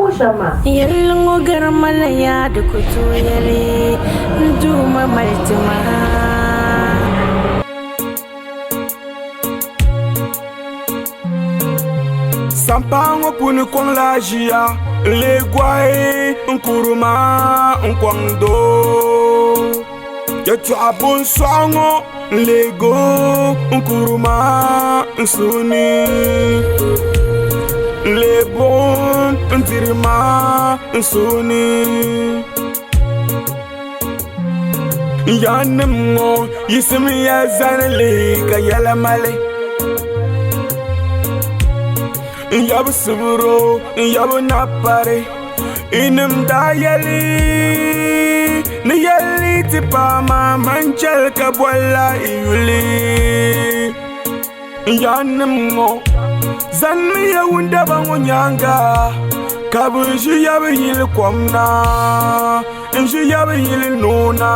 wuhi shɛm maa. Yɛlli ŋɔ gari ma la yaa di ku tooi yɛli n Duuma mali ti ma. Sampaa ŋɔ puuni kɔŋla ʒiya n-lee gɔhi n kuri ma n kɔŋ doo. Yɛtɔɣa bunsɔɣu ŋɔ n-lee go n kuri ma n suhu ni. N-lee buɣim n-diri ma n suhu ni. N yaannim ŋɔ yiɣisimiya zani lihi ka yɛla mali. N yabi sibiro, n yabi napari, inim daa yɛli ni yɛlli ti paai ma man chɛli ka bolila i yuli. N yaannim ŋɔ, zanimiya wundaba ŋɔ nyaaŋa, ka bɛ ʒi ya bɛ yili kom na, n-ʒi ya bɛ yili noo na.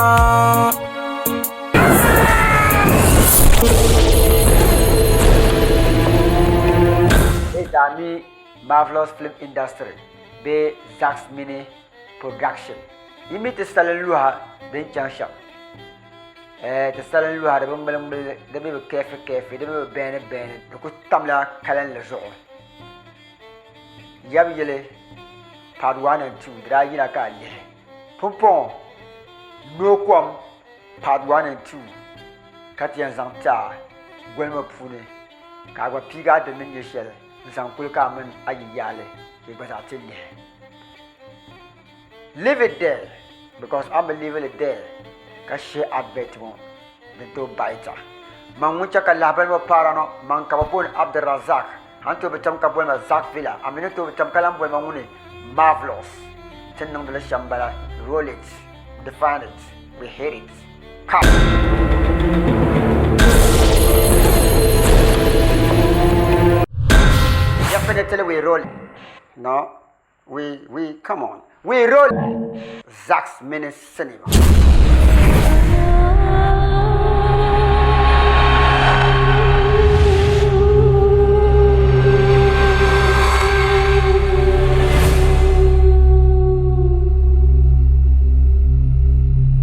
Bɛ zaa mi Marvelous Film Industry bee Zax Mini Production. Yi mi ti salin luha din chaŋ shɛm. Eh, ti salin luha di bi ŋmali ŋmali, di mi bi kɛɛfi kɛɛfi, di mi bi bɛɛni bɛɛni, di ku tamla kalinli zuɣu. Yab yili part 1 and 2 di daa yina ka a lihi. Pumpɔŋɔ noo kom part 1 and 2 ka ti yɛn zaŋ ti a goli ŋɔ puuni ka a gba piigi a dini ni nyɛ shɛli n-zaŋ kuli ka a mini a yi yaali ka yi gba zaa ti lihi. Leave it there because a mi leave li there ka share advert ŋɔ din tooi bahi ta. Man ŋun chɛ ka lahabali ŋɔ paara ŋɔ, man ka bɛ booni Abdulrazak, a ni tooi bi tam ka boli ma Zak Villa, a mi ni tooi bi tam ka lan boli ma ŋuni Marvelous. Ti ni niŋdi li shɛm m-bala, roll it, define it, we hate it, cut! Definitely we roll it. No, We, we, come on. We roll Zax Mini Cinema.